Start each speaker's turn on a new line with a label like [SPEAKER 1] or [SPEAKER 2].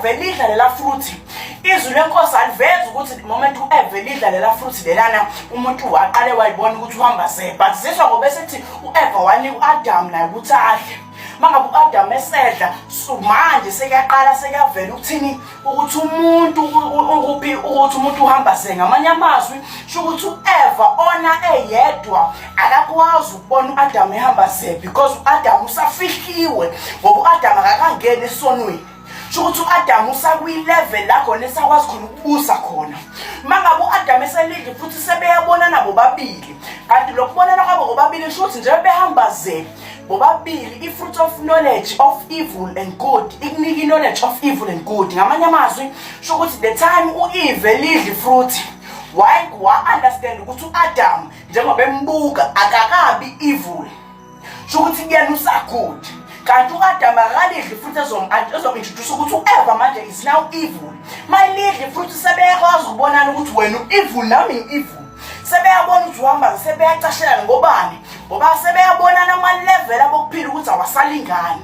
[SPEAKER 1] u-Eve lidla lela fruit, izwi lenkosi alivezi ukuthi the moment u-Eve lidla lela fruit lelana umuntu waqale wayibona ukuthi uhamba ze, but zizwa ngoba esithi u-Eva wanika u-Adam naye ukuthi adle. Mangabe u-Adam esedla, so manje sekuyaqala sekuyavela ukuthini, ukuthi umuntu ukuphi, ukuthi umuntu uhamba ze. Ngamanye amazwi, sho ukuthi u-Eva ona eyedwa akakwazi ukubona u-Adam ehamba ze, because u-Adam usafihliwe, ngoba u-Adam akakangeni esonweni. Sho ukuthi u-Adam usakwi-level la khona esakwazi khona ukubusa khona. Mangabe u-Adam eselidle futhi sebeyabonana bobabili, kanti lokubonana kwabo bobabili sho ukuthi njengoba behamba ze bobabili, i-fruit of knowledge of evil and good ikunika i-knowledge of evil and good. Ngamanye amazwi, sho ukuthi the time u-Eve lidla i-fruit, wa-understand ukuthi u-Adam njengoba embuka akakabi evil, sho ukuthi kuyena usa-good, kanti u-Adam akalidli futhi ezom-introduce ukuthi u-Eva manje is now evil. Mayilidli futhi sebeyakwazi ukubonana ukuthi wena u-evil, nami ngi-evil. Sebeyabona ukuthi uhamba, sebeyacashelana. Ngobani? Ngoba sebeyabonana ama-level abokuphila ukuthi awasalingani.